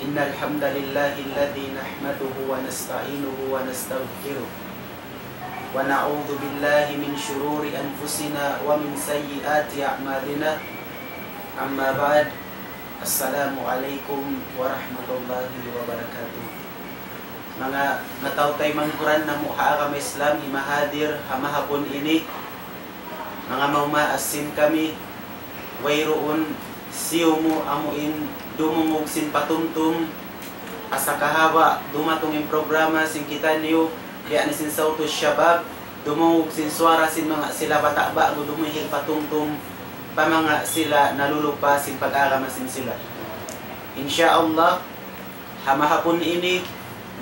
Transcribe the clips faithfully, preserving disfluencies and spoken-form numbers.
إن الحمد لله الذي نحمده ونستعينه ونستغفره، ونعوذ بالله من شرور أنفسنا ومن سيئات أعمالنا. أما بعد، السلام عليكم ورحمة الله وبركاته. Manga mataw taymanghud namu' ha agama Islam, himahadir ha mahapun ini, manga mauma, asin kami, wayruun siyumu amu in dumungug sin patumtum, asa kahaba' dumatung in programa sin kitaniyu, yakni sin Sawtu Shabab, dumungug sin suwara sin manga sila bata' ba'gu dumihil patumtum, pa manga sila nalulupa sin pag-agama sin sila. Insya Allah, ha mahapun ini,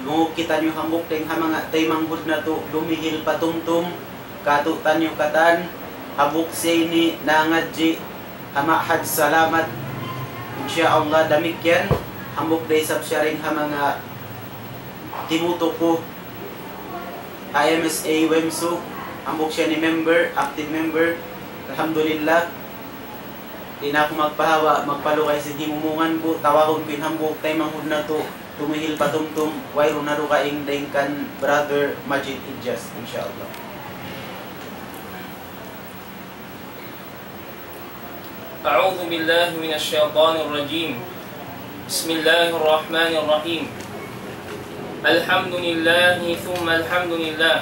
dumungug kitaniyu hambuuk dayn ha manga taymanghud natu' dumihil patumtum, kātu'niyu katan, hambuuk siya ini nangadji' ha Ma'had Salamat. Insya Allah damikkiyan, hambuuk da isab siya dayn ha manga timutuku ha M S A wemsu, hambuuk siya ini member, active member. Alhamdulillah. Di' na aku magpahaba', magpalugay sin himumungan ku, tawagun ku in hambuuk taymanghud natu', dumihil patumtum, wayruun na dugaing dayn kan Brother Majid Ijaz, insya Allah. أعوذ بالله من الشيطان الرجيم. بسم الله الرحمن الرحيم. الحمد لله ثم الحمد لله.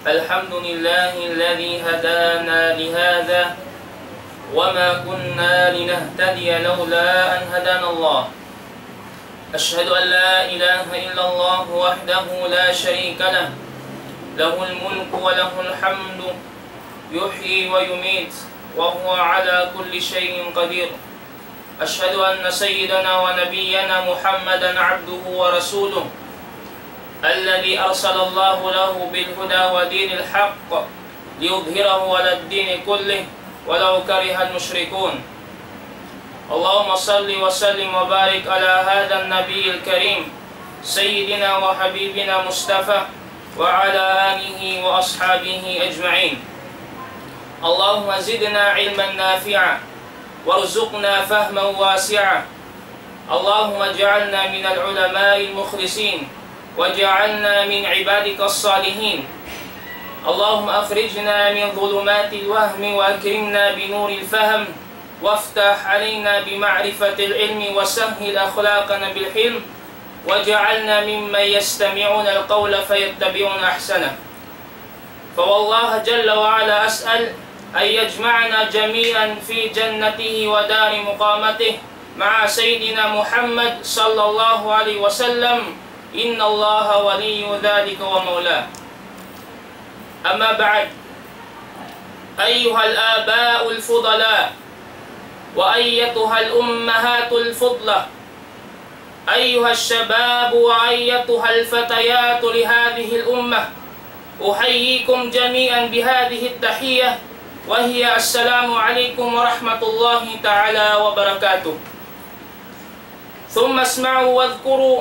الحمد لله الذي هدانا لهذا وما كنا لنهتدي لولا أن هدانا الله. أشهد أن لا إله إلا الله وحده لا شريك له، له الملك وله الحمد، يحيي ويميت، وهو على كل شيء قدير. أشهد أن سيدنا ونبينا محمدا عبده ورسوله، الذي أرسل الله له بالهدى ودين الحق ليظهره على الدين كله ولو كره المشركون. اللهم صل وسلم وبارك على هذا النبي الكريم سيدنا وحبيبنا مصطفى وعلى آله وأصحابه أجمعين. اللهم زدنا علما نافعا وارزقنا فهما واسعا. اللهم اجعلنا من العلماء المخلصين واجعلنا من عبادك الصالحين. اللهم أخرجنا من ظلمات الوهم وأكرمنا بنور الفهم وافتح علينا بمعرفة العلم وسهل أخلاقنا بالحلم واجعلنا ممن يستمعون القول فيتبعون أحسنه. فوالله جل وعلا أسأل أن يجمعنا جميعا في جنته ودار مقامته مع سيدنا محمد صلى الله عليه وسلم، إن الله ولي ذلك ومولاه. أما بعد، أيها الآباء الفضلاء، وأيتها الأمهات الفضلى، أيها الشباب وأيتها الفتيات لهذه الأمة، أحييكم جميعا بهذه التحية، وهي السلام عليكم ورحمة الله تعالى وبركاته. ثم اسمعوا واذكروا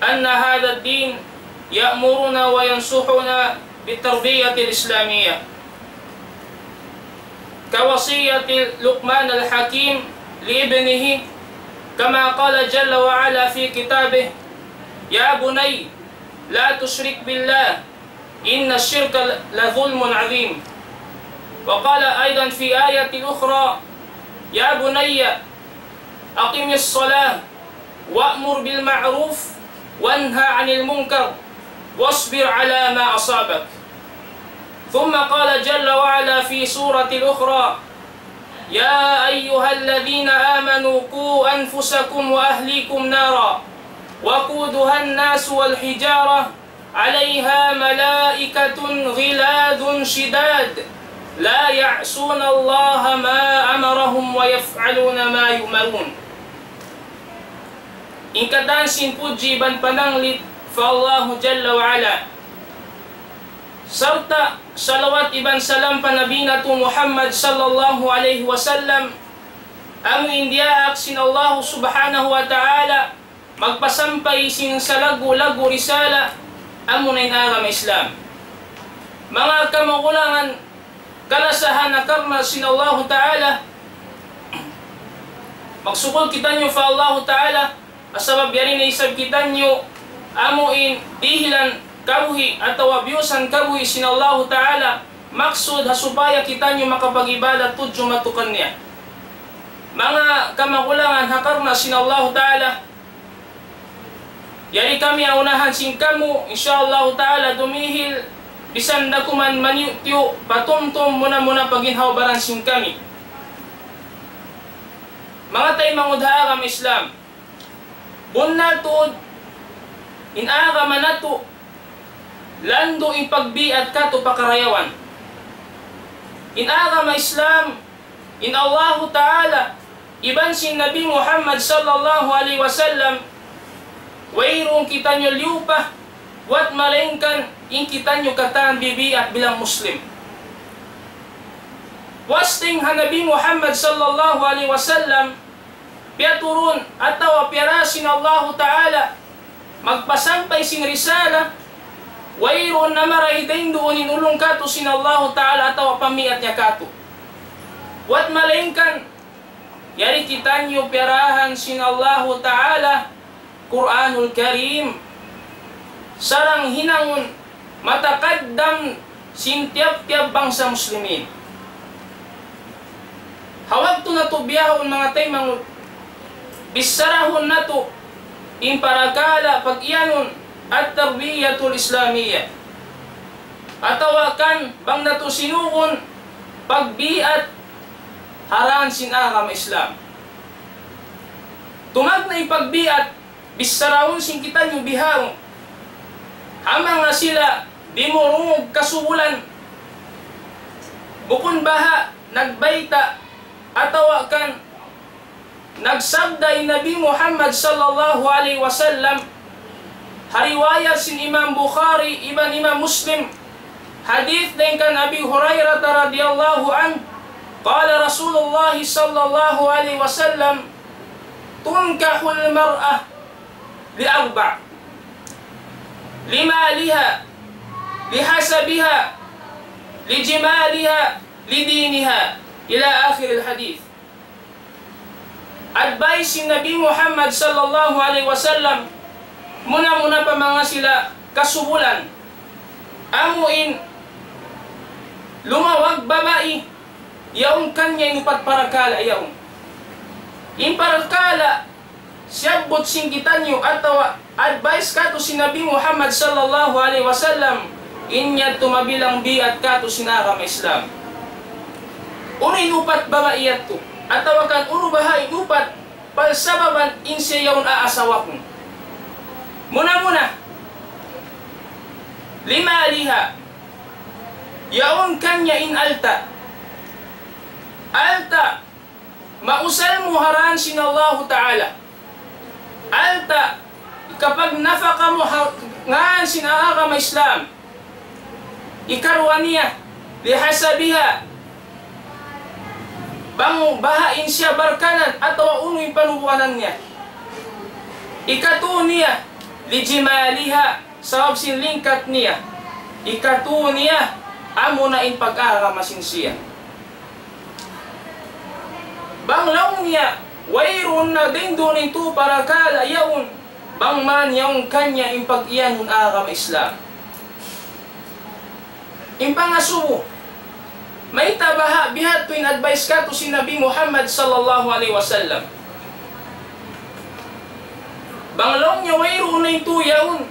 أن هذا الدين يأمرنا وينصحنا بالتربية الإسلامية كوصية لقمان الحكيم لابنه، كما قال جل وعلا في كتابه: يا بني لا تشرك بالله إن الشرك لظلم عظيم. وقال أيضا في آية أخرى: يا بني أقم الصلاة وأمر بالمعروف وانه عن المنكر واصبر على ما أصابك. ثم قال جل وعلا في سورة أخرى: يا أيها الذين آمنوا قوا أنفسكم وأهليكم نارا وقودها الناس والحجارة عليها ملائكة غلاظ شداد لا يعصون الله ما أمرهم ويفعلون ما يؤمرون. In katan sin pudji iban pananglit pa Allahu Jalla wa Ala. Sarta' salawat iban salam pa Nabi natu' Muhammad sallallahu alayhi wasallam, amu in diyaak sin Allahu Subhanahu wa Ta'ala, magpasampay sin salaggu'-laggu' risala, amuna in agama Islam. Manga kamukulangan, kalasahan na karna' sin Allahu Ta'ala, magsukul kitaniyu pa Allahu Ta'ala, Sabab yari na isab kitaniyu amu in dihilan kabuhi' atawa biyusan kabuhi' sin Allahu Ta'ala, maksud ha supaya kitaniyu makapag-ibadat tudju matukan niya. Manga kamagulangan ha karna' sin Allahu Ta'ala, yari kami ha unahan sin kamu, insya Allahu Ta'ala dumihil, bisan da kuman maniyu'-tiyu', patumtum muna-muna pa ginhawa-baran sin kami. Manga taymanghud ha agama Islam, bunnal tuud, in agama natu', landu' in pagbiat katu' pa karayawan. In agama Islam, in Allahu Ta'ala, iban sin Nabi Muhammad sallallahu alayhi wasallam, wayruun kitaniyu liyupa, buwat malaingkan in kitaniyu katan bibiat bilang Muslim. Puas dayn ha Nabi Muhammad sallallahu alayhi wasallam, piyaturun atawa piyara sin Allahu Ta'ala, magpasampay sin risala, wayruun na marayaw dayn duun in ulung katu' sin Allahu Ta'ala atawa pamiat niya katu'. Buwat malaingkan, yari kitaniyu piyarahan sin Allahu Ta'ala, Qur'anul Karim, sarang hinangun matakaddam sin tiyap-tiyap bangsa Muslimin. Ha waktu natu' bihaun manga taymanghud, bissarahun natu' in parakala' pag-iyanun at-tarbiyatul Islamiyah. Atawa kan bang natu' sinugun pagbiat ha raan sin agama Islam. Tumagna' in pagbiat, bissarahun sin kitaniyu bihaun. Ha manga sila dimurungug kasubulan. Bukun baha' nagbayta' atawa kan nagsabda in Nabi Muhammad sallallahu alayhi wasallam, ha riwayat sin Imam Bukhari iban Imam Muslim, hadith dayn kan Abi Hurairah radiyallahu anhu, قال رسول الله صلى الله عليه وسلم: تنكح المرأة لأربع، لمالها، لحسبها، لجمالها، لدينها، إلى آخر الحديث. Advice sin Nabi Muhammad sallallahu alayhi wasallam, muna-muna pa manga sila kasubulan, amu in lumawag babai, yaun kaniya in upat parakala' yaun. In parakala' siyabbut sin kitaniyu atawa advice katu' sin Nabi Muhammad sallallahu alayhi wasallam, in yadtu mabilang biat katu' sin agama Islam. Unu in upat babai yadtu? Atawa kan unu baha' in upat palsababan in siya yaun aasawahun? Muna-muna, لمالها, yaun kaniya in alta'. Alta', mausal mu ha raan sin Allahu Ta'ala. Alta', ikapagnapaka mu ha ngan sin agama Islam. Ikaruwa niya, لحسبها, bang baha' in siya barkanan atawa unu in panubuanan niya. Ikatu niya, لجمالها, sabab sin lingkat niya. Ikatu niya, amuna in pag-agama sin siya. Bang laung niya, wayruun na dayn duun in tū parakala' yaun, bang man yaun kaniya in pag-iyanun agama Islam. In pangasubu, mayta' baha' bihadtu in advice katu' sin Nabi Muhammad sallallahu alayhi wasallam? Bang laung niya wayruun na in tū yaun,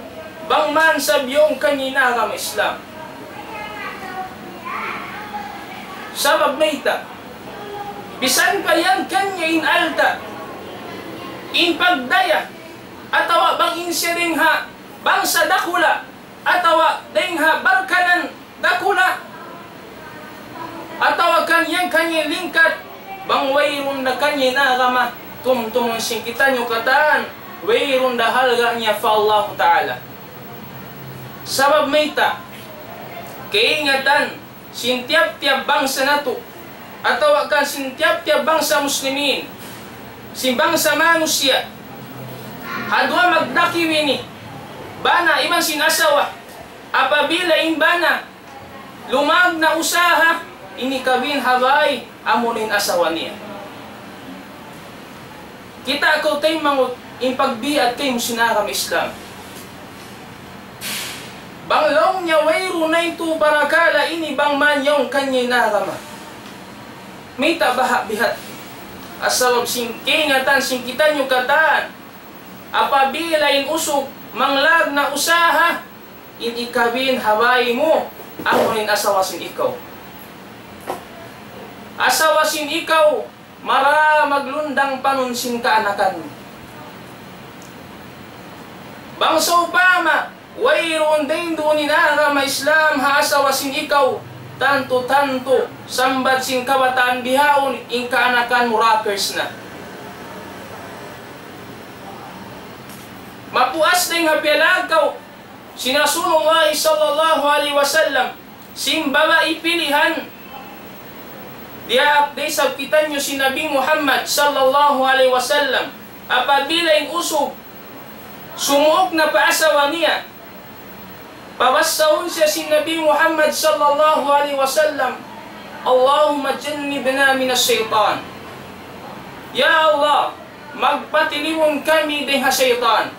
bang man sab yaun kaniya in agama Islam. Sabab mayta'? Bisan pa yan kaniya in alta', in pagdaya, atawa bang in siya dayn ha bangsa dakula', atawa dayn ha barkanan dakula', atawa kan yan kaniya lingkat, bang wayruun na kaniya in agama, tumtumun sin kitaniyu katan, wayruun da halga' niya pa Allahu Ta'ala. Sabab mayta'? Kaingatan sin tiyap-tiyap bangsa natu', atawa kan sin tiyap-tiyap bangsa Muslimin, sin bangsa manusiya', ha duwa magdakiw ini, bana iban sin asawa, apabila in bana lumag na usaha, ini kawin ha bay, amuna in asawa niya. Kita' kaw taymanghud, in pagbiat kaymu sin agama Islam. Bang laung niya wayruun na yadtu parakala' ini bang man yaun kaniya in agama. Mayta' baha' bihat? Sabab sin kaingatan sin kitaniyu katan, apabila in usug manglag na usaha, in ikawin ha bāy mu, amu in asawa sin ikaw. Asawa sin ikaw, mara maglundang panun sin kaanakan mu. Bang sawpama, wayruun dayn duun in agama Islam ha asawa sin ikaw, tantu-tantu, sambat sin kabataan bihaun, in kaanakan mu rockers na. Mapuas dayn ha piyalakaw sin Rasulullah sallallahu alayhi wasallam, sin babai pilihan, diyaak da isab kitaniyu sin Nabi Muhammad sallallahu alayhi wasallam, apabila in usug sumuuk na pa asawa niya, pabassahun siya sin Nabi Muhammad sallallahu alayhi wasallam, اللهم جنبنا من الشيطان. Ya Allah, magpatilimun kami dayn ha saytan.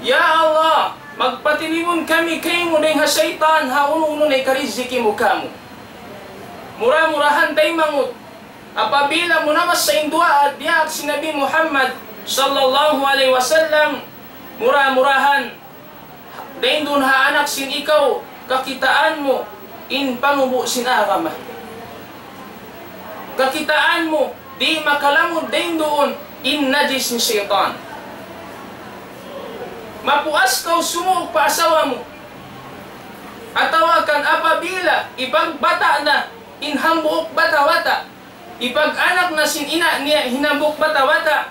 Ya Allah, magpatilimun kami kaymu dayn ha saytan ha unu-unu na ikariziki mu kāmu'. Mura-murahan taymanghud, apabila mu nabassa in duwaa diyaak sin Nabi Muhammad sallallahu alayhi wasallam, mura-murahan dayn duun ha anak sin ikaw, kakitaan mu in panubu' sin agama. Kakitaan mu, di' makalamud dayn duun in najis sin saytan. Mapuas kaw sumuuk pa asawa mu. Atawa kan apabila ipagbata' na in hambuuk bata'-bata', ipag-anak na sin ina' niya in hambuuk bata'-bata',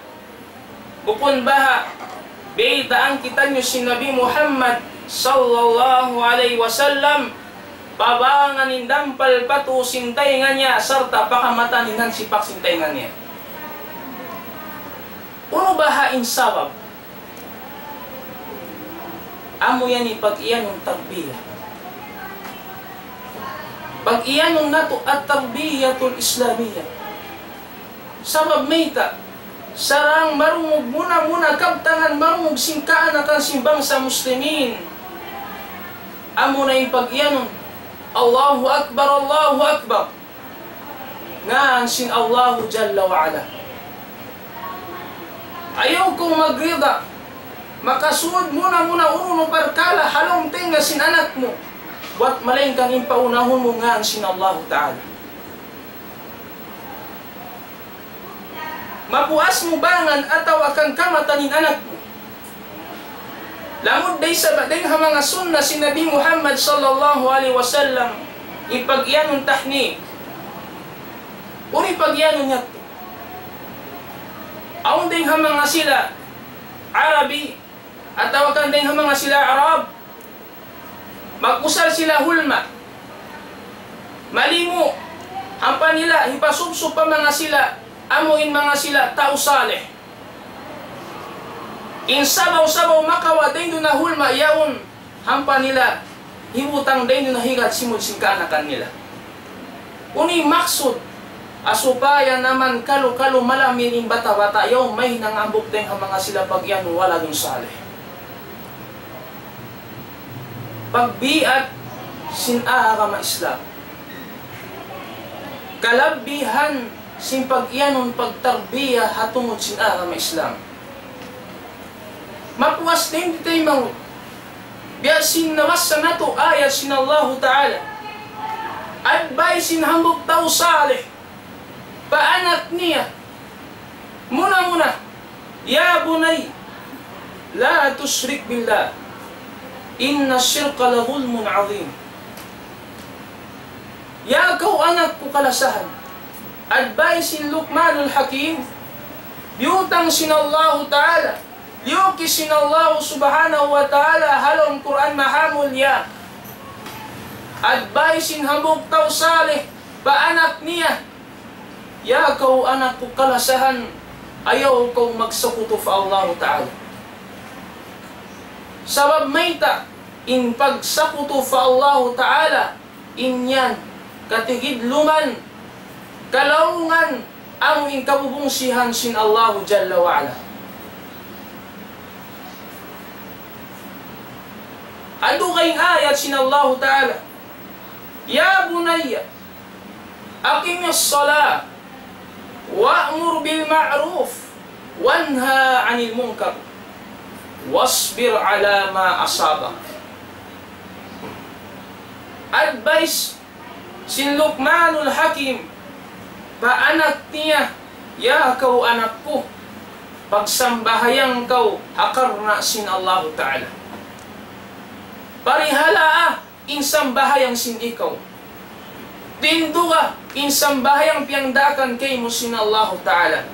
bukun baha', baytaan kitaniyu sin Nabi Muhammad sallallahu alayhi wasallam, pabangan in dampal pa tuu sin taynga niya sarta' pakamataan in hansipak sin taynga niya. Unu baha' in sabab? Amu yan in pag-iyanun tarbiya. Pag-iyanun natu' at-tarbiyatul Islamiyah. Sabab mayta', sarang marungug muna-muna kabtangan marungug sin kaanakan sin bangsa Muslimin. Amu na in pag-iyanun, Allahu Akbar, Allahu Akbar. Ngan sin Allahu Jalla wa Ala. Ayaw kaw magrida, makasud muna-muna unu-unu parkala' ha lawm taynga sin anak mu, buwat malaingkan in paunahun mu ngan sin Allahu Ta'ala. Mapuas mu bangan atawa kan kamatan in anak mu. Lamud da isab dayn ha manga sunna sin Nabi Muhammad sallallahu alayhi wasallam, in pag-iyanun tahnik. Unu in pag-iyanun yadtu? Awn dayn ha manga sila Arabi, atawa kan dayn ha manga sila Arab, mag-usal sila hulma. Malimu, ampa nila hipasubsub pa manga sila, amu in manga sila tau salih. In sabaw-sabaw makawa' dayn duun ha hulma yaun, ampa nila hibutang dayn duun ha higad simud sin kaanakan nila. Unu in maksud? Ah, supaya naman kalu-kalu malamin in bata'-bata' yaun mahinang hambuuk dayn ha manga sila pag-iyanun waladun salih. Pagbiat sin agama Islam. Kalabihan sin pag-iyanun pagtarbiya ha tungud sin agama Islam. Mapuas dayn di taymanghud. Biya' sin nabassa natu' ayat sin Allahu Ta'ala. Advice sin hambuuk tau salih pa anak niya. Muna-muna, يا بني لا تشرك بالله إن الشرك لظلم عظيم. Ya kaw anak ku kalasahan. Advice sin Luqmanul Hakim, biyutang sin Allahu Ta'ala, liyukis sin Allahu Subhanahu wa Ta'ala ha lawm Qur'an Mahamulliya. Advice sin hambuuk tau salih pa anak niya, ya kaw anak ku kalasahan, ayaw kaw magsakutu pa Allahu Ta'ala. Sabab mayta', in pagsakutu pa Allahu Ta'ala, in yan katigidluman, kalaungan, amu in kabubungsihan sin Allahu Jalla wa Ala. Andu' kay in ayat sin Allahu Ta'ala, يا بني أقم الصلاة وأمر بالمعروف وانه عن المنكر واصبر على ما أصابك. Advice sin Luqmanul Hakim pa anak niya, "Ya kaw anak ku, pagsambahayang kaw ha karna' sin Allahu Ta'ala. Parihalaa in sambahayang sin ikaw. Tinduga in sambahayang piyangdaakan kaymu sin Allahu Ta'ala.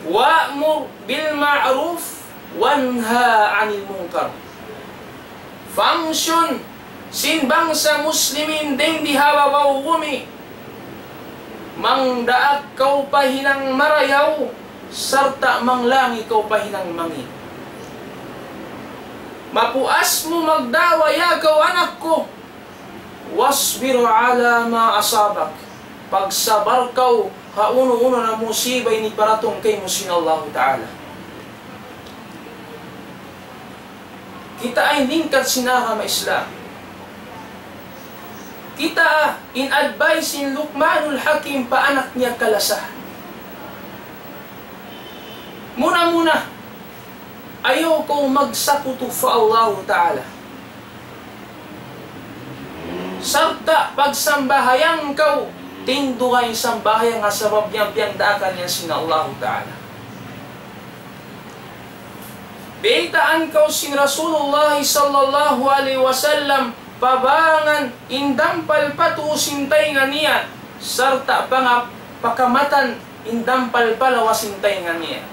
وأمر بالمعروف وانه عن المنكر." Function sin bangsa Muslimin dayn di ha babaw bumi, mangdaak kaw pa hinang marayaw, sarta' manglangi kaw pa hinang mangi'. Mapuas mu magda'wa, ya kaw anak ku, واصبر على ما أصابك. Pagsabar kaw ha unu-unu na musiba in hiparatung kaymu sin Allahu Ta'ala. Kitaa in lingkat sin agama Islam. Kitaa in advice sin Luqmanul Hakim pa anak niya kalasahan. Muna-muna, ayaw kaw magsakutu pa Allahu Ta'ala. Sarta' pagsambahayang kaw, tinduga in sambahayang ha sabab yan piyangdaakan yan sin Allahu Ta'ala. Baytaan kaw sin Rasulullah sallallahu alayhi wasallam, pabangan in dampal pa tuu sin taynga niya, sarta' panga-, pakamatan in dampal pa lawa sin taynga niya.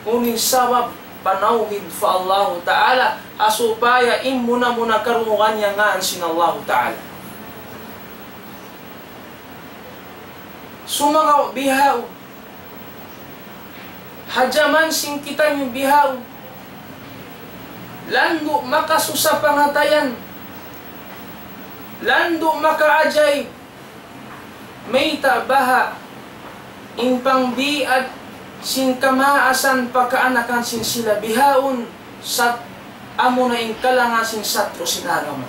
Unu in sabab? Panawhid pa Allahu Ta'ala, ha supaya in muna-muna karungugan niya ngān sin Allahu Ta'ala. Sumagawa' bihaun, ha jaman sin kitaniyu bihaun, landu' makasusa pangatayan, landu' makaajaib, mayta' baha' in pangbiat sin kamaasan pa kaanakan sin sila bihaun, sa' amuna in kalangan sin satru' sin agama.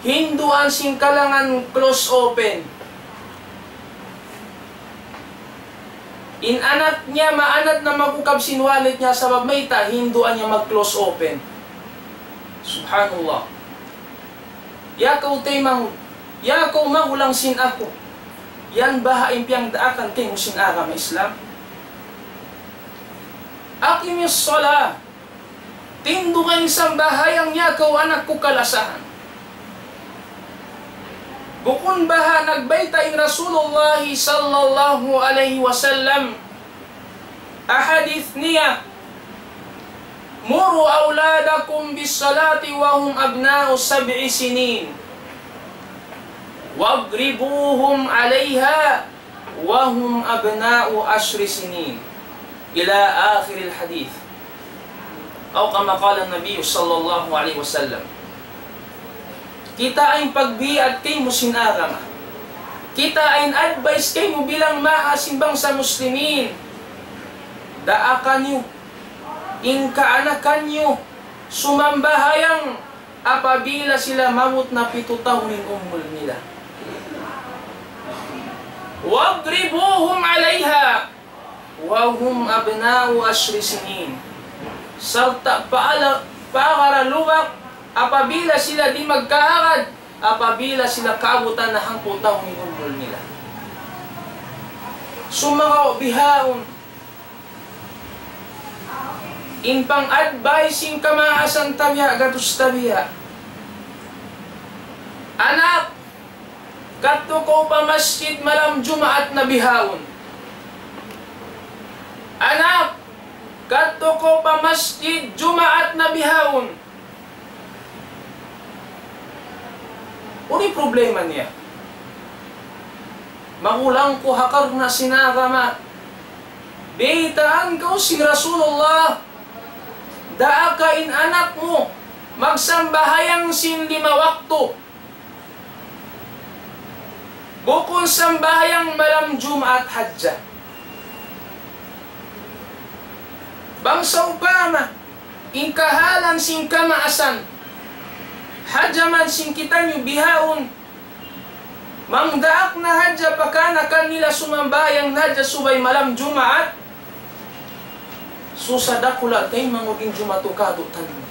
Hinduan sin kalangan close open. In anak niya maanad na mag-ukab sin wallet niya sabab mayta', hinduan niya mag-close open. Subhanallah. Ya kaw taymanghud, ya kaw magulang sin aku, yan baha' in piyangdaakan kaymu sin agama Islam? أقم الصلاة. Tinduga in sambahayang, ya kaw anak ku kalasahan. Bukun baha' nagbayta' in Rasulullah sallallahu alayhi wasallam, ha hadith niya, مروا أولادكم بالصلاة وهم أبناء سبع سنين واضربوهم عليها وهم أبناء عشر سنين إلى آخر الحديث. أو كما قال النبي صلى الله عليه وسلم. Kitaa in pagbiat kaymu sin agama. Kitaa in advice kaymu bilang maas sin bangsa Muslimin. Daakan niyu in kaanakan niyu sumambahayang apabila sila maabut na pitu tahun in umul nila. واضربوهم عليها وهم أبناء عشر سنين. Sarta' paala-, pagaralubak apabila sila di' magkaagad, apabila sila kaabutan na hangpu' tahun in umul nila. Sumagawa' bihaun, in pang-advice sin kamaasan tabiya' gatus tabiya'. Anak, kadtu kaw pa masjid malam Jumaat na bihaun. Anak, kadtu kaw pa masjid Jumaat na bihaun. Unu in problema niya? Magulang ku ha karna' sin agama. Baytaan kaw sin Rasulullah, daaka in anak mu magsambahayang sin lima waktu. Bukun sambahayang malam Jumaat hadja. Bang sawpama, In kahalan sin kamaasan, hadja man sin kitaniyu bihaun, mangdaak na hadja pa kaanakan nila sumambahayang na hadja subay malam Jumaat, susa dakula' taymanghud in Jumaat tu katu' taniyu.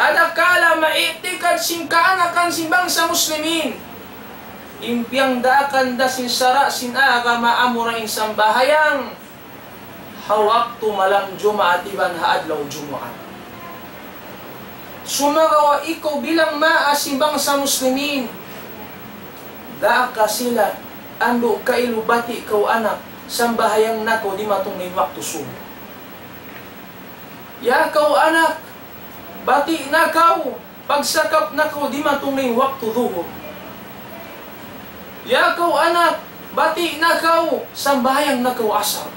Adakala mai'tikad sin kaanakan sin bangsa Muslimin, in piyangdaakan da sin sara' sin agama amura in sambahayang ha waktu malam Jumaat iban ha adlaw Jumaat. Sumagawa' ikaw bilang maas sin bangsa Muslimin, daaka sila, andu' kailu bati' kaw anak, sambahayang na kaw dimatung in waktu subuh. Ya kaw anak, bati' na kaw, pagsakap na kaw dimatung in waktu duhur. Ya kaw anak, bati' na kaw, sambahayang na kaw asar.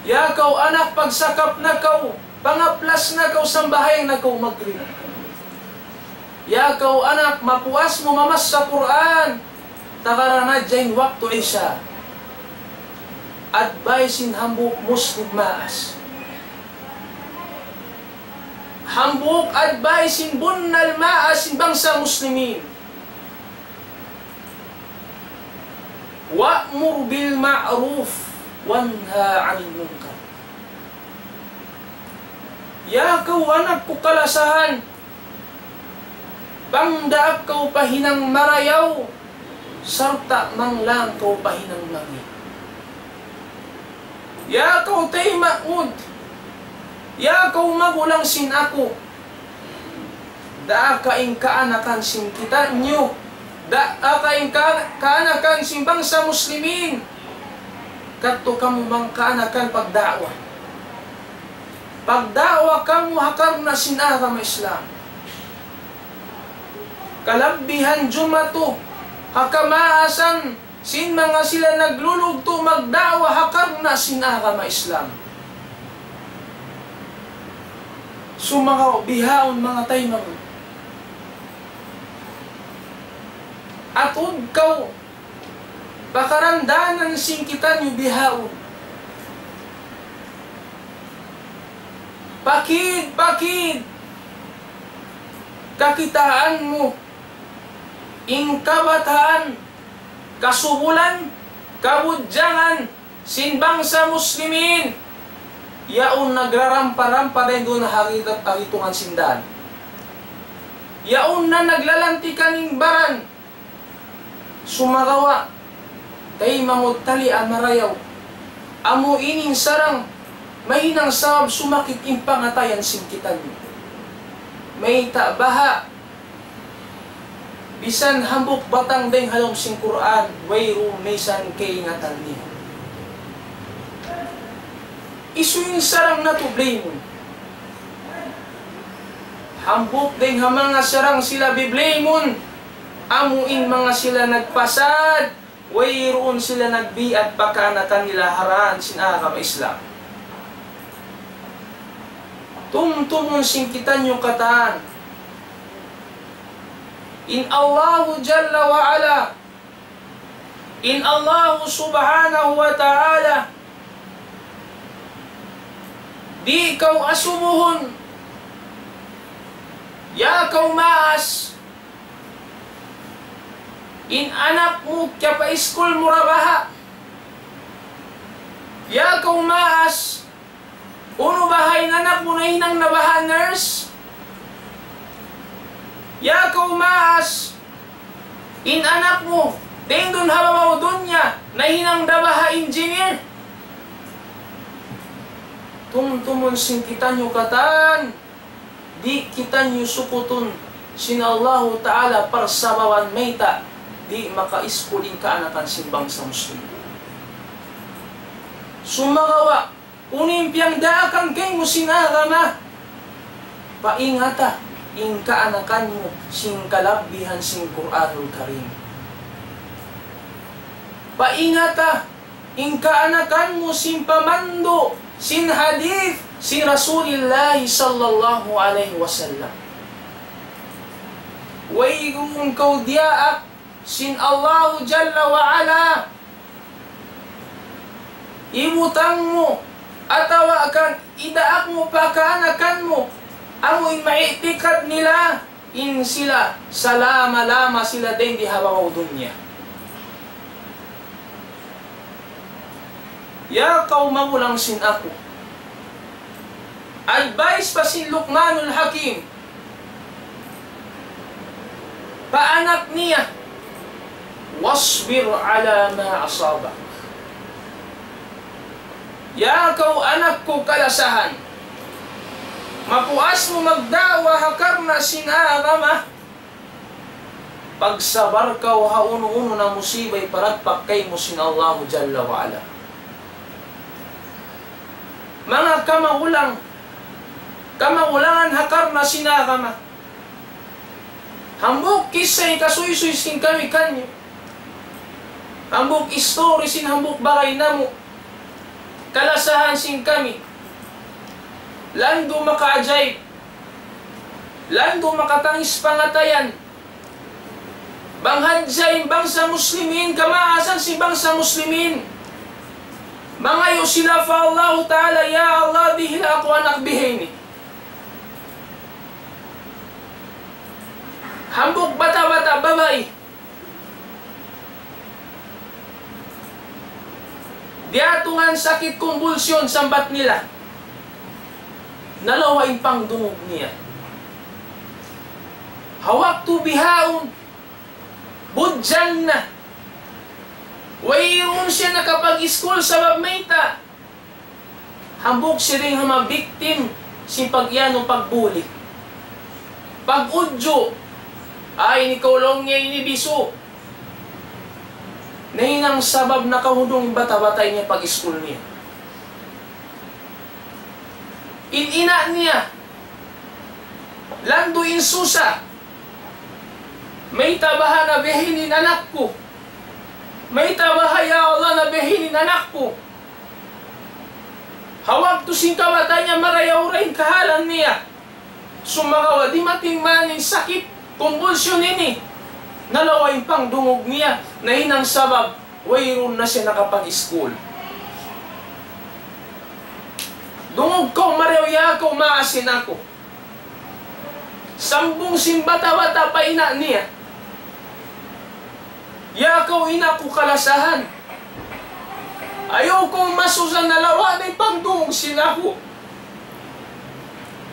Ya kaw anak, pagsakap na kaw, pangaplas na kaw, sambahayang na kaw magrib. Ya kaw anak, mapuas mu mamassa Qur'an, tagaran na hadja in waktu Isya. Advice sin hambuuk Muslim maas. Hambuuk advice sin bunnal maas sin bangsa Muslimin. وأمر بالمعروف وانه عن المنكر. Ya kaw anak ku kalasahan, pangdaak kaw pa hinang marayaw, sarta' manglang kaw pa hinang mangi'. Ya kaw taymanghud, ya kaw magulang sin aku, daaka in kaanakan sin kitaniyu, daaka in ka-, kaanakan sin bangsa Muslimin, kadtu kamu manga kaanakan pagda'wa. Pagda'wa kamu ha karna' sin agama Islam. Kalabbihan jumatu ha kamaasan sin manga sila naglulugtu' magda'wa ha karna' sin agama Islam. Sumagawa' bihaun manga taymanghud, atud kaw pa karandanan sin kitaniyu bihaun. Pakid-pakid kakitaan mu in kabataan, kasubulan, kabudjangan sin bangsa Muslimin, yaun nagrarampa-rampa dayn duun ha hagi-, ha hitungan sin dān. Yaun na naglalantikan in baran. Sumagawa', taymanghud, tali' marayaw, amu ini in sarang mahinang sabab sumakit in pangatayan sin kitaniyu. Mayta' baha' bisan hambuuk batang dayn ha lawm sin Qur'an, wayruun misan kaingatan niya. Isu in sarang natu' blame-un. Hambuuk dayn ha manga sarang sila bi-blame-un, amu in manga sila nagpasad, wayruun sila nagbiat pa kaanakan nila ha dān sin agama Islam. Tumtumun sin kitaniyu katan. In Allahu Jalla wa Ala, in Allahu Subhanahu wa Ta'ala, di' kaw asubuhun, ya kaw maas, in anak mu kiyapa-iskul mu ra baha'. Ya kaw maas, unu baha' in anak mu nahinang na baha' nurse? Ya kaw maas, in anak mu, dayn duun ha babaw dunya, nahinang na baha' engineer? Tumtumun sin kitaniyu katan, di' kitaniyu sukutun sin Allahu Ta'ala parsababan mayta' di' makaiskul in kaanakan sin bangsa Muslim. Sumagawa', unu in piyangdaakan kaymu sin agama? Paingata in kaanakan mu sin kalabbihan sin Qur'anul Karim. Paingata in kaanakan mu sin pamandu' sin hadith sin Rasulillah sallallahu alayhi wasallam. Wayruun kaw diyaak sin Allahu Jalla wa Ala, ibutang mu Atawa kan idaak mu pa kaanakan mu, amu in mai'tikad nila, in sila salama-lama sila dayn di ha babaw dunya. Ya kaw magulang sin aku. Advice pa sin Luqmanul Hakim pa anak niya, واصبر على ما أصابك. Ya kaw anak ku kalasahan, mapuas mu magda'wa ha karna' sin agama, pagsabar kaw ha unu-unu na musiba hiparagpak kaymu sin Allahu Jalla wa Ala. Manga kamagulang, kamagulangan ha karna' sin agama. Hambuuk kissa hikasuysuy sin kami kaniyu. Hambuuk istori sin hambuuk bagay namu'. Kalasahan sin kami. Landu' makaajaib. Landu' makatangis pangatayan. Bang hadja in bangsa muslimin, kamaasan sin bangsa muslimin. Mangayu' sila pa Allahu Ta'ala, "Ya Allah, dihil aku anak bihaini." Hambuuk bata'-bata' babai. Diyatungan sakit kumbulsyon sambat nila. Nalawa' in pangdungug niya. Ha waktu bihaun, budjang na. Wayruun siya nakapag-iskul sabab mayta'. Hambuuk siya dayn ha manga victim sin pag-iyanu pagbuli. Pag-udju, ay, ini kaw laung niya ini bisu. Nahinang sabab nakahudung in bata'-bata' ini pag-iskul niya. In ina' niya, landu' in susa. Mayta' baha' na bihaini in anak ku? Mayta' baha', ya Allah, na bihaini in anak ku? Ha waktu sin kabata' niya marayaw-rayaw in kahalan niya. Sumagawa' dimatung man in sakit, kumbulsyon ini. Nalawa' in pangdungug niya, nahinang sabab, wayruun na siya nakapag-iskul. Dungug kaw marayaw, ya kaw maas sin aku. Sambung sin bata'-bata' pa ina' niya. Ya kaw ina' ku kalasahan. Ayaw kaw masusa, nalawa' na in pangdungug sin aku.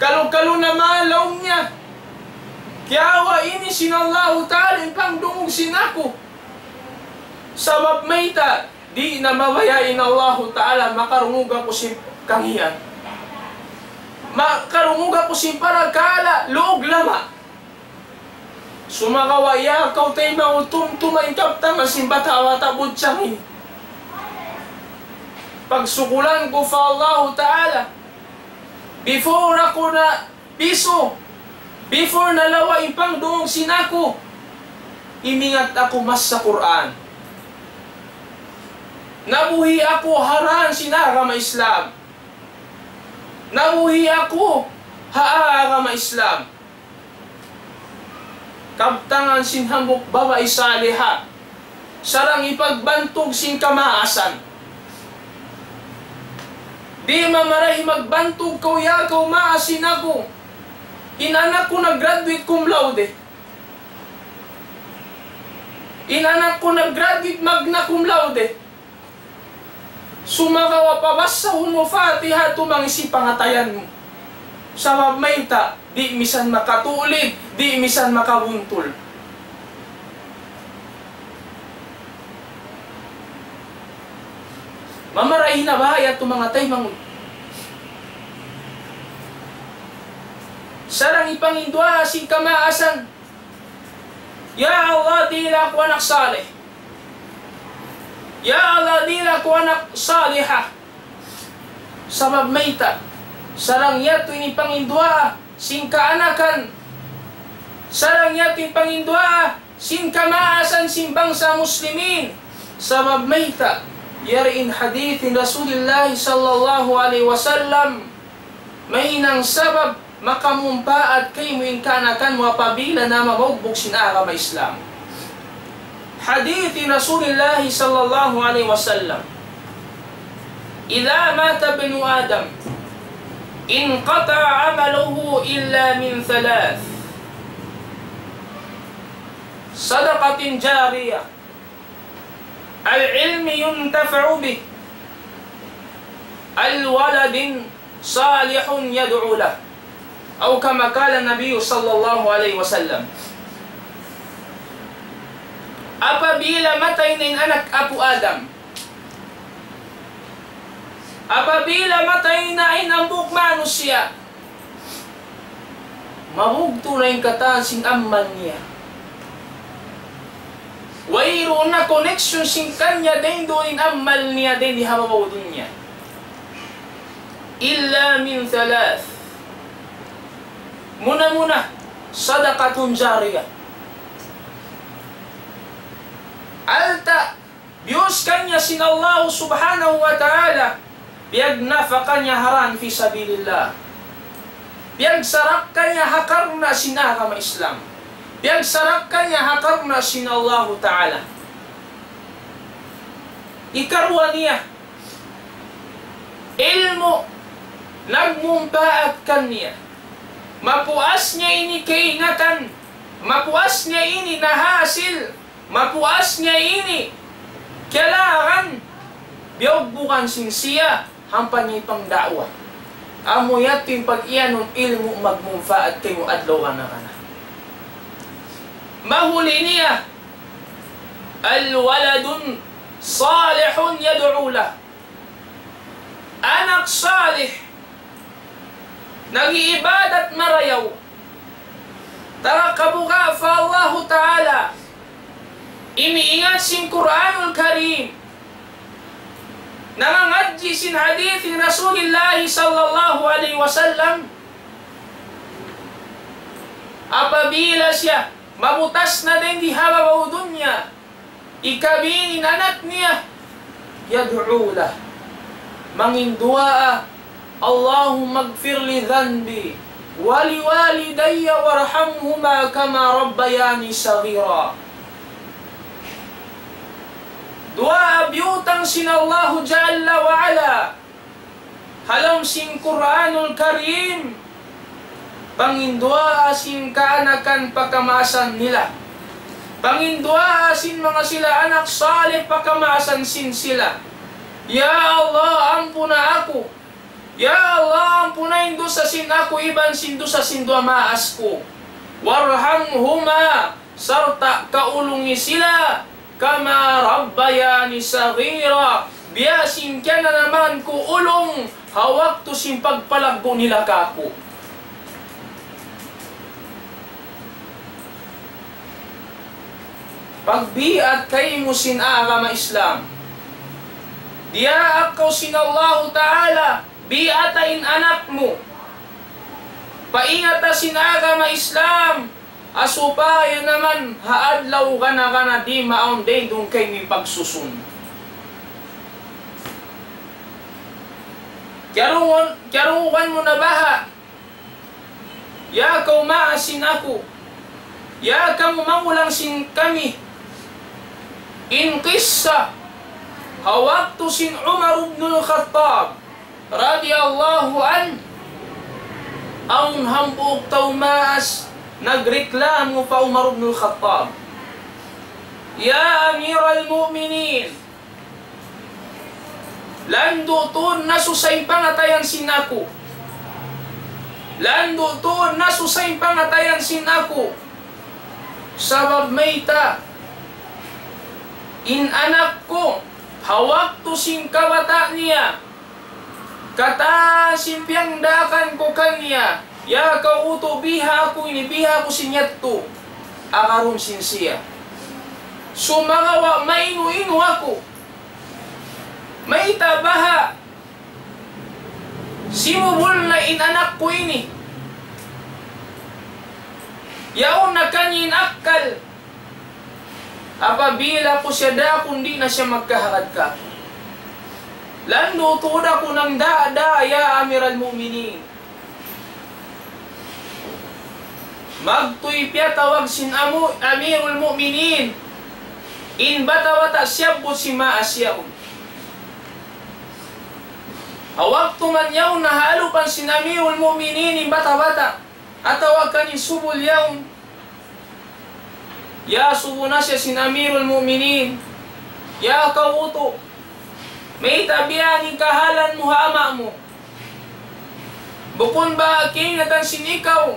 Kalu-kalu na man laung niya. Kiyawa' ini sin Allahu Ta'ala in pangdungug sin aku. Sabab mayta', di' na mabaya' in Allahu Ta'ala makarungug aku sin kangīan. Makarungug aku sin parakala' luug lama. Sumagawa' ya kaw taymanghud, tumtuma in kabtangan sin bata'-bata' budjang ini. Pagsukulan ku pa Allahu Ta'ala, before aku na pisu, before nalawa' in pangdungug sin aku, imingat aku masa Qur'an. Nabuhi' aku ha dān sin agama Islam. Nabuhi' aku ha agama Islam. Kabtangan sin hambuuk babai saliha. Sarang hipagbantug sin kamaasan. Di' mamarayaw magbantug kaw, ya kaw maas sin aku. In anak ku nag-graduate cum laude. In anak ku nag-graduate magna cum laude. Sumagawa' pabasahun mu Fatiha tumangis in pangatayan mu. Sabab mayta', di' misan makatulid, di' misan makabuntul. Mamarayaw na bahaya' tu manga taymanghud. Sarang hipanginduwaa sin kamaasan. Ya Allah, dihil aku anak salih. Ya Allah, dihil aku anak saliha. Sabab mayta', sarang yadtu in panginduwaa sin kaanakan. Sarang yadtu in panginduwaa sin kamaasan sin bangsa muslimin. Sabab mayta', yari in hadith in Rasulullah sallallahu alayhi wasallam. Mahinang sabab makamumpaat kaymu in kaanakan mu apabila na mabugbug sin agama Islam. Hadith in Rasulullah sallallahu alayhi wasallam. إذا مات ابن آدم انقطع عمله إلا من ثلاث: صدقة جارية، أو علم ينتفع به، أو ولد صالح يدعو له، أو كما قال النبي صلى الله عليه وسلم. Apabila matay na in anak apu' Adam, apabila matay na in hambuuk manusiya', mabugtu' na in katan sin amal niya. Wayruun na connection sin kaniya dayn duun in amal niya dayn di ha babaw dunya. إلا من ثلاث. Muna-muna, صدقة جارية. Alta' biyus kaniya sin Allah subhanahu wa ta'ala, piyagnapaka niya ha dan fi sabilillah. Piyagsarakka niya ha karna' sin agama Islam. Piyagsarakka niya ha karna' sin Allah ta'ala. Ikaruwa niya, ilmu' nagmumpaat kaniya. Mapuas niya ini kaingatan, mapuas niya ini nahasil, mapuas niya ini kiyalaran, biyugbugan sin siya, hampa niya pangda'wa. Amu yadtu in pag-iyanun ilmu' magmumpaat kaymu adlaw kana-kana. Mahuli niya, أو ولد صالح يدعو له. Anak salih, nag-iibadat marayaw, taga kabuga' pa Allahu Ta'ala, imiingat sin Qur'anul Karim, nangangadji' sin hadith ni Rasulillah sallallahu alayhi wasallam, apabila siya mabutas na dayn di ha babaw dunya, ikabin in anak niya, يدعو له, mangin duwaa, اللهم اغفر لي ذنبي ولوالدي وارحمهما كما ربياني صغيرا. Duwaa biyutang sin Allahu Jalla wa Ala ha lawm sin Qur'anul Karim, pangin duwaa sin kaanakan pa kamaasan nila. Pangin duwaa sin manga sila anak salih pa kamaasan sin sila. Ya Allah, ampuna aku. Ya Allah, ampuna in dusa sin aku iban sin dusa sin duwa maas ku. وارحمهما, sarta' kaulungi sila, كما ربياني صغيرا, biya' sin kiyananaman ku ulung ha waktu sin pagpalaggu' nila kāku'. Pagbiat kaymu sin agama Islam. Diyaak kaw sin Allahu Ta'ala, biata in anak mu. Paingata sin agama Islam, ha supaya naman ha adlaw gana-gana di' maawn dayn duun kaymu pagsusun. Kiyarugan, kiyarugan mu na baha', ya kaw maas sin aku, ya kamu magulang sin kami. In kissa ha waktu sin Umar ibn al-Khattab radiyallahu anhu, awn hambuuk tau maas nagreklamo pa Umar ibn al-Khattab, "Ya Amir al-Mu'minin, landu' tuud na susa in pangatayan sin aku. Landu' tuud na susa in pangatayan sin aku. Sabab mayta', in anak ku, ha waktu sin kabata' niya, katan sin piyangdaakan ku kaniya, ya kaw utu', biha' aku ini, biha' aku sin yadtu agarun sin siya. Sumagawa' mainu-inu aku. Mayta' baha' simubul na in anak ku ini. Yaun na kaniya in akkal. Apabila aku siya dākun, di' na siya magkahagad kāku'. Landu' tuud aku nang daa-daa, ya Amir al-Mu'minin." Magtuy piyatawag sin amu-, Amirul Mu'minin in bata'-bata' siyabbut sin maas yaun. Ha waktu man yaun nahalupan sin Amirul Mu'minin in bata'-bata', atawa kan in subul yaun, iyasubu na siya sin Amirul Mu'minin, "Ya kaw utu', mayta' biya' ini in kahalan mu ha ama' mu? Bukun ba kaingatan sin ikaw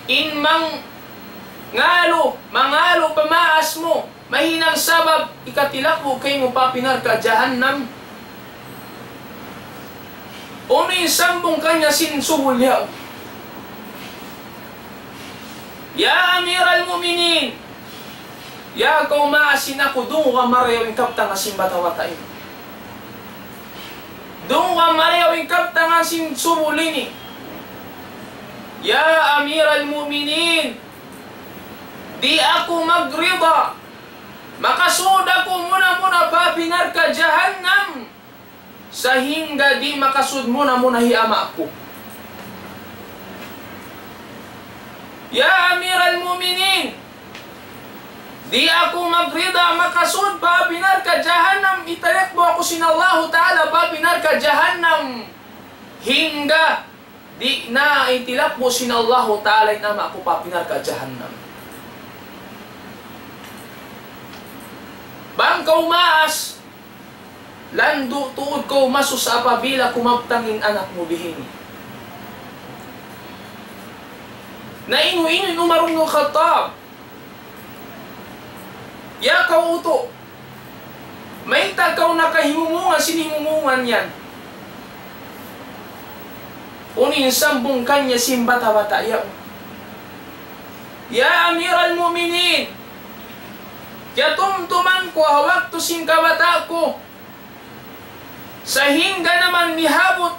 in mangalu, mangalu pa maas mu, mahinang sabab hikatilak mu kaymu pa api narka' jahannam?" Unu in sambung kaniya sin subul yaun? "Ya Amiral Mu'minin, ya kaw maas sin aku, dunguga marayaw in kabtangan sin bata'-bata' ini. Dunguga marayaw in kabtangan sin subul ini. Ya Amiral Mu'minin, di' aku magrida, makasud aku muna-muna pa api narka' jahannam, sahingga di' makasud muna-muna hi ama' ku. Ya Amiral Mu'minin, di' aku magrida makasud pa api narka' jahannam, hitilak mu aku sin Allahu Ta'ala pa api narka' jahannam, hangga di' na hitilak mu sin Allahu Ta'ala in ama' ku pa api narka' jahannam. Bang kaw maas, landu' tuud kaw masusa apabila kumabtang in anak mu bihini." Na inu-inu in Umar ibn Khattab, "Ya kaw utu', mayta' kaw nakahimumungan sin himumungan yan?" Unu in sambung kaniya sin bata'-bata' yaun? "Ya Amiral Mu'minin, kiyatumtuman ku ha waktu sin kabata' ku, sahingga na man mihabut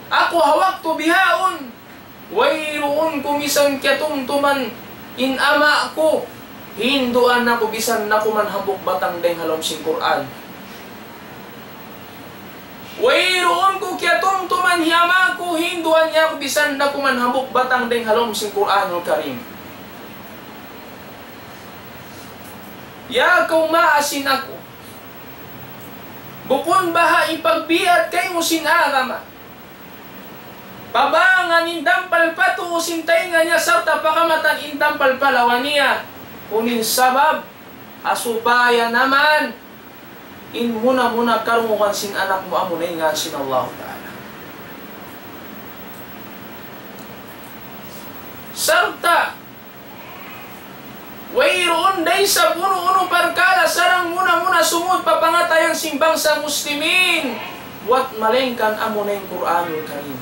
aku ha waktu bihaun, wayruun ku misan kiyatumtuman in ama' ku, hinduan aku bisan na kuman hambuuk batang dayng ha lawm sin Qur'an. Wayruun ku kiyatumtuman hi ama' ku, hinduan niya aku bisan na kuman hambuuk batang dayng ha lawm sin Qur'anul Karim. Ya kaw maas sin aku, bukun baha' ipagbiat kaymu sin agama, pabangan in dampal pa tuu sin taynga niya sarta' pakamatan in dampal pa lawa niya, unu in sabab, ha supaya na man in muna-muna karungugan sin anak mu amuna in ngān sin Allahu Ta'ala. Sarta' wayruun da isab unu-unu parkala' sarang muna-muna sumud pa pangatayan sin bangsa Muslimin, buwat malaingkan amuna in Qur'anul Karim.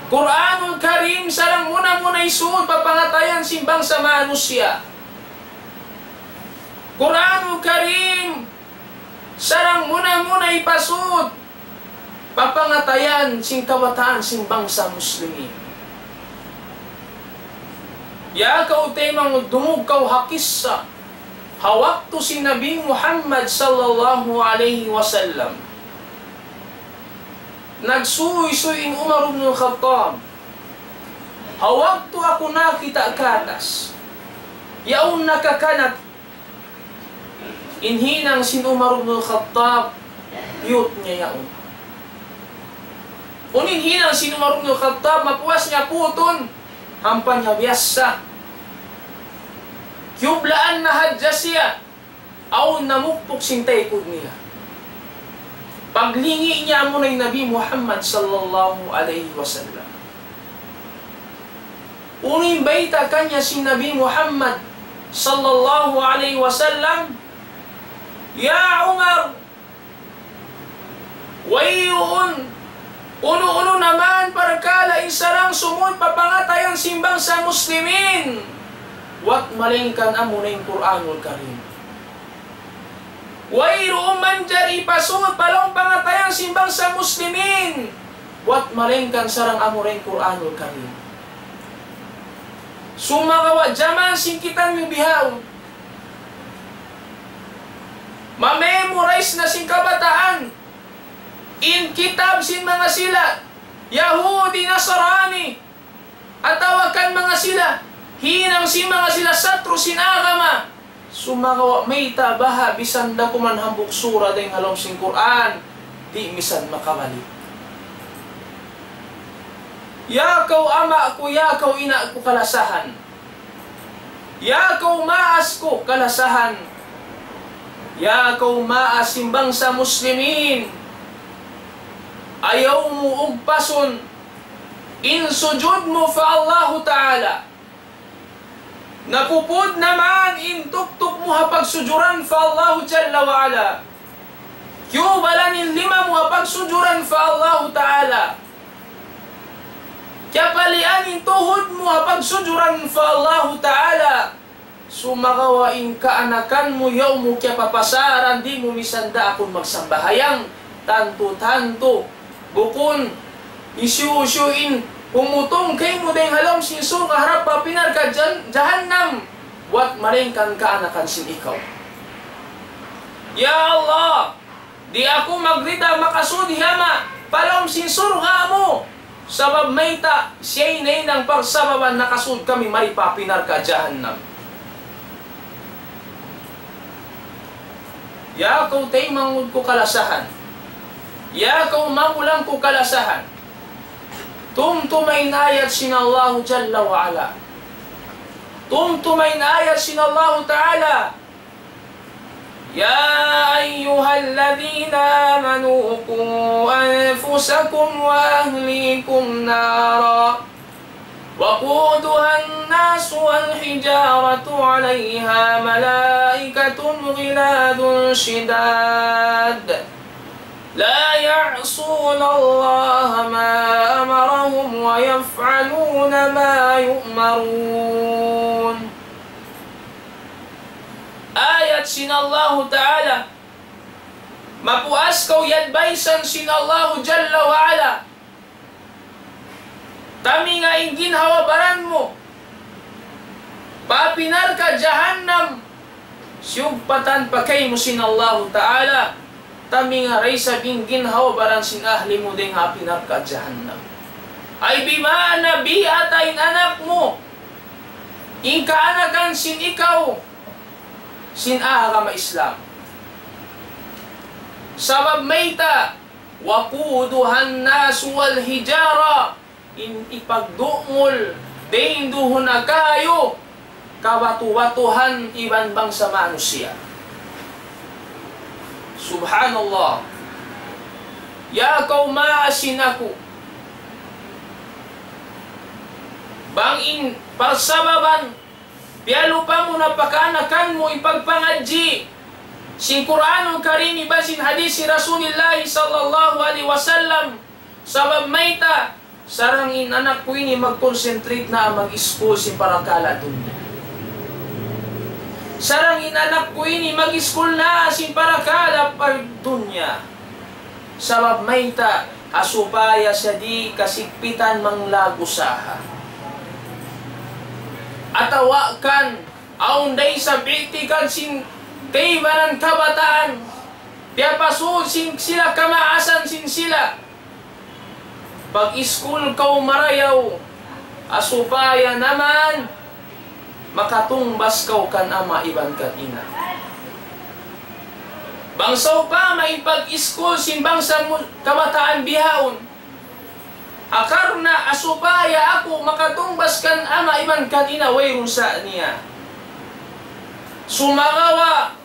Qur'anul Karim sarang muna-muna isud pa pangatayan sin bangsa manusiya'. Qur'anul Karim sarang muna-muna ipasud pa pangatayan sin kabataan sin bangsa Muslimin. Ya kaw taymanghud, dumungug kaw ha kissa ha waktu sin Nabi Muhammad sallallahu alayhi wasallam. Nagsuysuy in Umar ibn al-Khattab. Ha waktu aku nakakita' katas, yaun nakakanat in hinang sin Umar ibn al-Khattab, piyut niya yaun. Unu in hinang sin Umar ibn al-Khattab, mapuas niya putun, ampa niya biyassa. Kiyublaan na hadja siya, awn namukpuk sin taykud niya. Paglingi' niya amuna in Nabi Muhammad sallallahu alayhi wasallam. Unu in bayta' kaniya sin Nabi Muhammad sallallahu alayhi wasallam, "Ya Umar, wayruun unu-unu na man parkala' in sarang sumud pa pangatayan sin bangsa Muslimin, buwat malaingkan amuna in Qur'anul Karim. Wayruun manjari ipasud pa lawm pangatayan sin bangsa Muslimin, buwat malaingkan sarang amura in Qur'anul Karim." Sumagawa' jaman sin kitaniyu bihaun, ma-memorize na sin kabataan in kitab sin manga sila Yahudi, Nasrani, atawa kan manga sila hinang sin manga sila satru' sin agama. Sumagawa' mayta' baha' bisan da kuman hambuuk sura dayn ha lawm sin Qur'an, di' misan makabalik. Ya kaw ama' ku, ya kaw ina' ku kalasahan. Ya kaw maas ku kalasahan. Ya kaw maas sin bangsa muslimin. Ayaw mu ugpasun in sujud mu pa Allahu Ta'ala. Napupud na man in tuktuk mu ha pagsujuran pa Allahu Jalla wa Ala. Kiyubalan in lima mu ha pagsujuran pa Allahu Ta'ala. Kiyapalian in tuhud mu ha pagsujuran pa Allahu Ta'ala. Sumagawa' in kaanakan mu, yaun mu kiyapapasaran, di' mu misan daakun magsambahayang. Tantu-tantu. Bukun hisiyu-siyu in humutung kaymu dayn ha lawm sin surga' harap pa api narka' jan-, jahannam, buwat malayngkan kaanakan sin ikaw. Ya Allah, di' aku magrida makasud hi ama' pa lawm sin surga' mu. Sabab mayta', siya in hinang parsababan nakasud kami mari pa api narka' jahannam. Ya kaw taymanghud ku kalasahan. Ya kaw magulang ku kalasahan. Tumtuma in ayat sin Allahu Jalla wa Ala. Tumtuma in ayat sin Allahu Ta'ala. يا أيها الذين آمنوا قوا أنفسكم وأهليكم نارا وقودها الناس والحجارة عليها ملائكة غلاظ شداد لا يعصون الله ما أمرهم ويفعلون ما يؤمرون. Ayat sin Allahu Ta'ala, mapuas kaw yadbaisan sin Allahu Jalla wa Ala. Taminga in ginhawa-baran mu pa api narka' jahannam, siyugpatan pa kaymu sin Allahu Ta'ala. Taminga da isab in ginhawa-baran sin ahli mu dayn ha api narka' jahannam. Ay bima'na biata in anak mu, in kaanakan sin ikaw, sin agama Islam. Sabab mayta', وقودها الناس والحجارة, in ipagdumul dayn duun ha kayu, kabatu-batuhan iban bangsa manusiya'. Subhanallah. Ya kaw maas sin aku. Bang in parsababan piyalupa mu na pa kaanakan mu in pagpangadji' sin Qur'anul Karim iban sin hadith sin Rasulillah sallallahu alayhi wasallam. Sabab mayta', sarang in anak ku ini mag-concentrate na mag-school sin parakala' dunya. Sarang in anak ku ini mag-school na sin parakala' pagdunya. Sabab mayta', ha supaya siya di' kasigpitan manglag usaha. Atawa kan, awn da isab i'tikad sin kaibanan kabataan, piyapasud sin sila kamaasan sin sila. Pag-school kaw marayaw, ha supaya na man makatungbas kaw kan ama' iban kan ina'. Bang sawpama in pag-school sin bangsa mu-, kabataan bihaun, ha karna' ha supaya aku makatungbas kan ama' iban kan ina', wayruun sa niya. Sumagawa',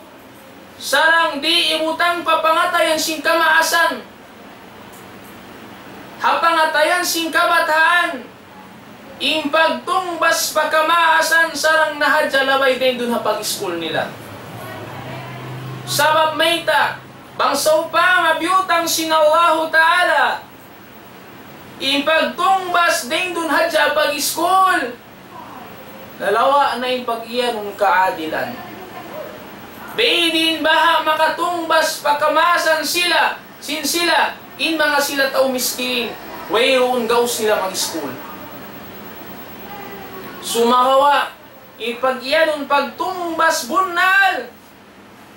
sarang di' ibutang pa pangatayan sin kamaasan, ha pangatayan sin kabataan, in pagtungbas pa kamaasan sarang na hadja labay dayn duun ha pag-school nila. Sabab mayta', bang sawpama biyutang sin Allahu Ta'ala in pagtungbas dayn duun hadja pag-school, lalawa' na in pag-iyanun kaadilan. Biyadiin baha' makatungbas pa kamaasan sila, sin sila, in manga sila tau miskin, wayruun gaus nila mag-school. Sumagawa', in pag-iyanun pagtungbas bunnal,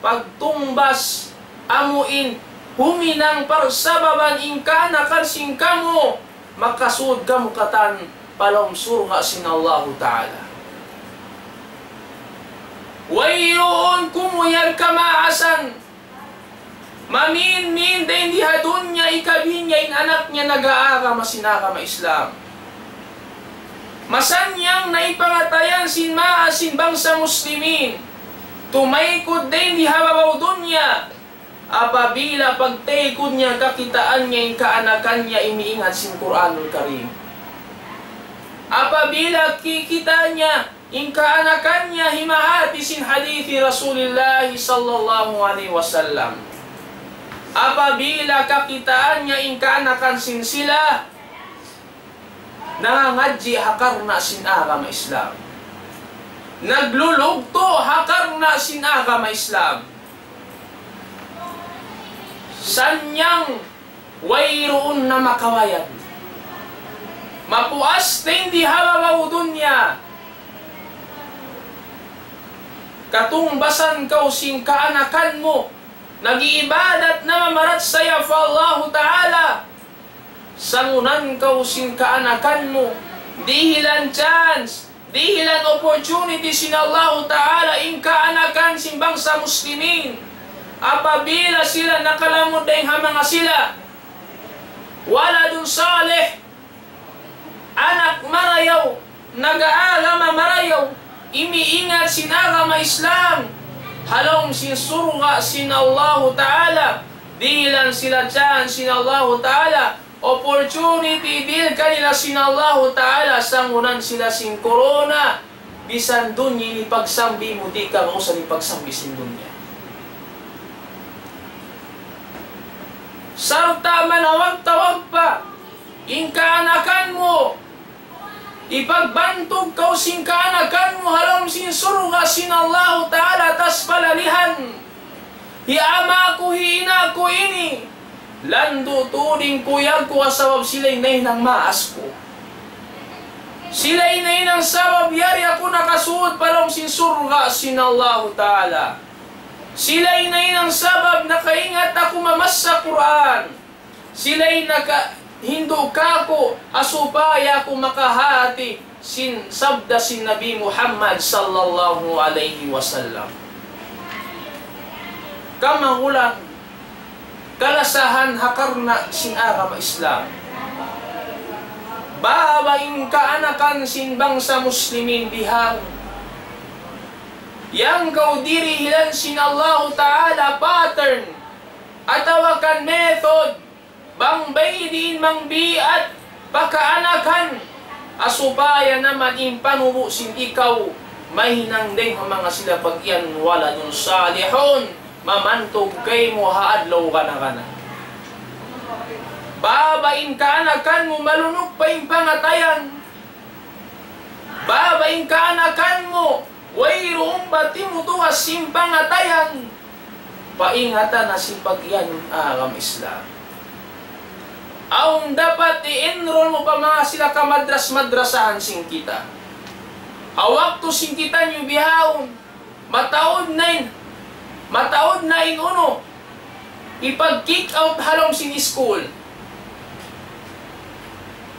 pagtungbas amu in huminang parsababan in kaanakan sin kamu, makasud kamu katan pa lawm surga' sin Allahu Ta'ala. Wayruun kumuyag kamaasan. Mamin-min dayn di ha dunya ikabin niya in anak niya nag-aagama sin agama Islam. Masannyang na in pangatayan sin maas sin bangsa Muslimin. Tumaykud dayn di ha babaw dunya. Apabila pagtaykud niya kakitaan niya in kaanakan niya imiingat sin Qur'anul Karim. Apabila kikita' niya in kaanakan niya himahati sin hadith Rasulillah sallallahu alayhi wasallam. Apabila kakitaan niya in kaanakan sin sila nangangadji' ha karna' sin agama Islam. Naglulugtu' ha karna' sin agama Islam. Sannyang wayruun na makabayad. Mapuas dayn di ha babaw dunya. Katungbasan kaw sin kaanakan mu. Nag-iibadat na mamarachaya pa Allahu Ta'ala. Sangunan kaw sin kaanakan mu, dihilan chance, dihilan opportunity sin Allahu Ta'ala in kaanakan sin bangsa Muslimin. Apabila sila nakalamud dayn ha manga sila, waladun salih, anak marayaw, nag-aagama marayaw, imiingat sin agama Islam, ha lawm sin surga' sin Allahu Ta'ala, dihilan sila chance sin Allahu Ta'ala, opportunity dihil kanila sin Allahu Ta'ala, sangunan sila sin corona, misan dunya ini pagsambi mu, di' ka mausan ipagsambi sin dunya. Sarta' manawag-tawag pa, in kaanakan mu, ipagbantug kaw sin kaanakan mu ha lawm sin surga' sin Allahu Ta'ala, tas palalihan. Hi ama' ku, hi ina' ku ini, landu' tuud in kuyag ku, sabab sila in nahinang maas ku. Sila in nahinang sabab yari aku nakasud pa lawm sin surga' sin Allahu Ta'ala. Sila in nahinang sabab nakaingat aku mamassa Qur'an. Sila in nakahindu' kāku', ha supaya aku makahati sin sabda sin Nabi Muhammad sallallahu alayhi wasallam. Kamagulang, kalasahan ha karna' sin agama Islam. Baba in kaanakan sin bangsa Muslimin bihaun. Yan kaw dirihilan sin Allahu Ta'ala pattern atawa kan method bang biyadiin mangbiat pa kaanakan, ha supaya naman in panubu' sin ikaw, mahinang dayng ha manga sila pag-iyanun waladun salihun, mamantug kaymu ha adlaw gana-gana. Baba in kaanakan mu malunuk pa in pangatayan, baba in kaanakan mu, wayruun pa timutuas sin pangatayan, paingatan na sin pag-iyanun agama Islam. Awn dapat i-enroll mu pa manga sila kamadras-madrasahan sin kita. Ha waktu sin kitaniyu bihaun, mataud na in, mataud na in unu, ipag-kick out ha lawm sin school.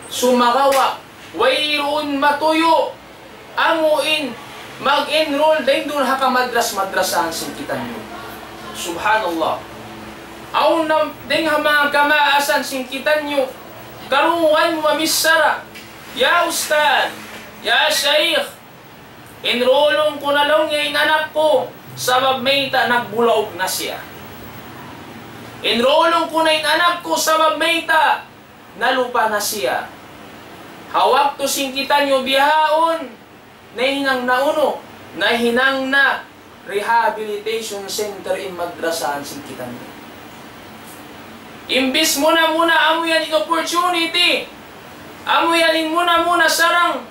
Sumagawa', wayruun matuyu', amu in mag-enroll dayn duun ha kamadras-madrasahan sin kitaniyu. Subhanallah. Awn na dayn ha manga kamaasan sin kitaniyu, karungugan mu mamichara, "Ya Ustadz, ya Shaykh, enrollun ku na laung niya in anak ku, sabab mayta' nagbulaug na siya. Enrollun ku na in anak ku, sabab mayta' nalupa na siya." Ha waktu sin kitaniyu bihaun, nahinang na unu, nahinang na rehabilitation center in madrasahan sin kitaniyu. Imbis muna-muna amu yan in opportunity, amu yan in muna-muna sarang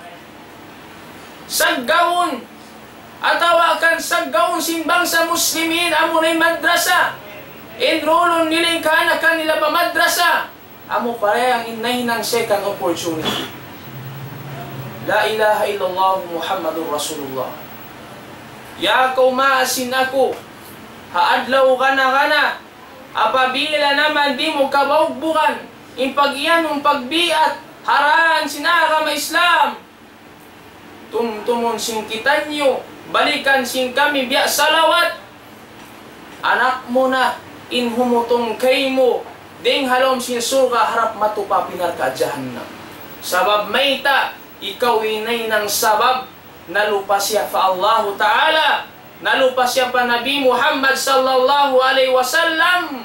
saggawun, atawa kan saggawun sin bangsa Muslimin, amu na in madrasa. Enrollun nila in kaanakan nila pa madrasa. Amu pa yan in nahinang second opportunity. La ilaha illallah Muhammadur Rasulullah. Ya kaw maas sin aku, ha adlaw gana-gana, apabila naman di' mu kabaugbugan in pag-iyanun pagbiat ha dān sin agama Islam, tumtumun sin kitaniyu, Balikan sin kami biya' salawat. Anak mu na in humutung kaymu dayn ha lawm sin surga' harap matupa' pi narka' jahannam. Sabab mayta', ikaw in nahinang sabab, nalupa siya pa Allahu Ta'ala, nalupa siya pa Nabi Muhammad sallallahu alayhi wasallam,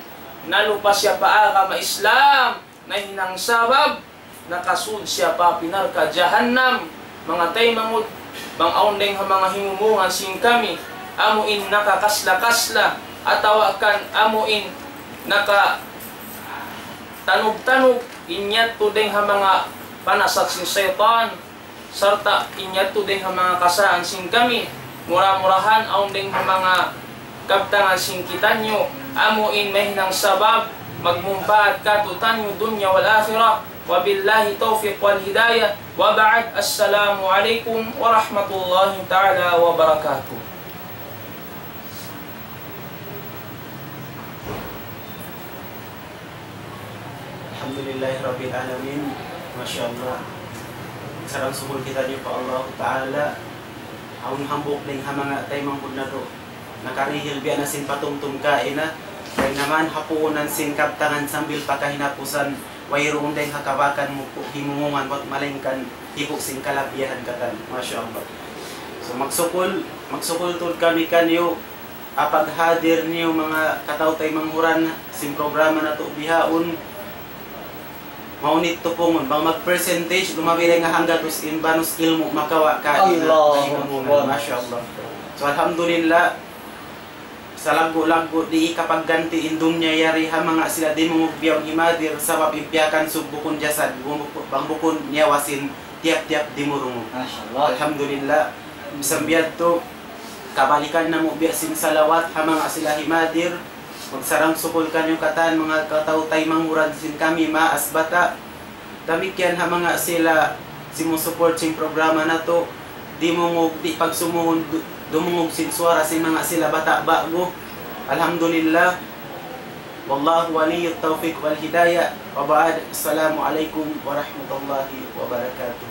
nalupa siya pa agama Islam, nahinang sabab, nakasud siya pa pi narka' jahannam. Manga taymanghud, bang awn dayng ha manga himumungan sin kami, amu in nakakasla-kasla, atawa kan amu in nakatanug-tanug, in yadtu dayng ha manga panasat sin saytan, sarta' in yadtu dayng ha manga kasaan sin kami, mura-murahan awn dayng ha manga kabtangan sin kitaniyu, amu in mahinang sabab magmumpaat kātu'niyu dunya wal akhirah. وبالله التوفيق والهداية. وبعد، السلام عليكم ورحمة الله تعالى وبركاته. Alhamdulillahi Rabbil Alamin. Masha Allah. Sarang-sukul kitaniyu pa Allahu Ta'ala. Awn hambuuk dayng ha manga taymanghud natu' nakarihil biya' na sin patumtum kaina. Dayng naman ha puunan sin kabtangan sambil pa kahinapusan, wayruun dayng ha kabakan mu himumungan, malaingkan hipu' sin kalabihan katan. Masha Allah. So, magsukul, magsukul tuud kami kaniyu, ha paghadir niyu manga kataw-taymanghuran sin programa natu' bihaun. Mahunit tupungun, bang mag-percentage, lumabi dayn ha hanggatus in banus ilmu' makawa' kaina. Allahu Akbar. Masha Allah. So, alhamdulillah, salaggu'-laggu' di' kapagganti' in dunya yari ha manga sila dimungug bihaun himadir, sabab in piyakan sug bukun jasad, bang bukun niyawa sin tiyap-tiyap dimurungug. Masha Allah. Alhamdulillah. Bisan biya' yadtu, kabalikan namu' biya' sin salawat ha manga sila himadir. Magsarang-sukul kaniyu katan manga kataw-taymanghuran sin kami maas bata'. Damikkiyan ha manga sila simusupport sin programa natu'. Dimungug, di' pagsumuhun, du-, dumungug sin suwara sin manga sila bata' ba'gu. Alhamdulillah. والله ولي التوفيق والهداية. وبعد، السلام عليكم ورحمة الله وبركاته.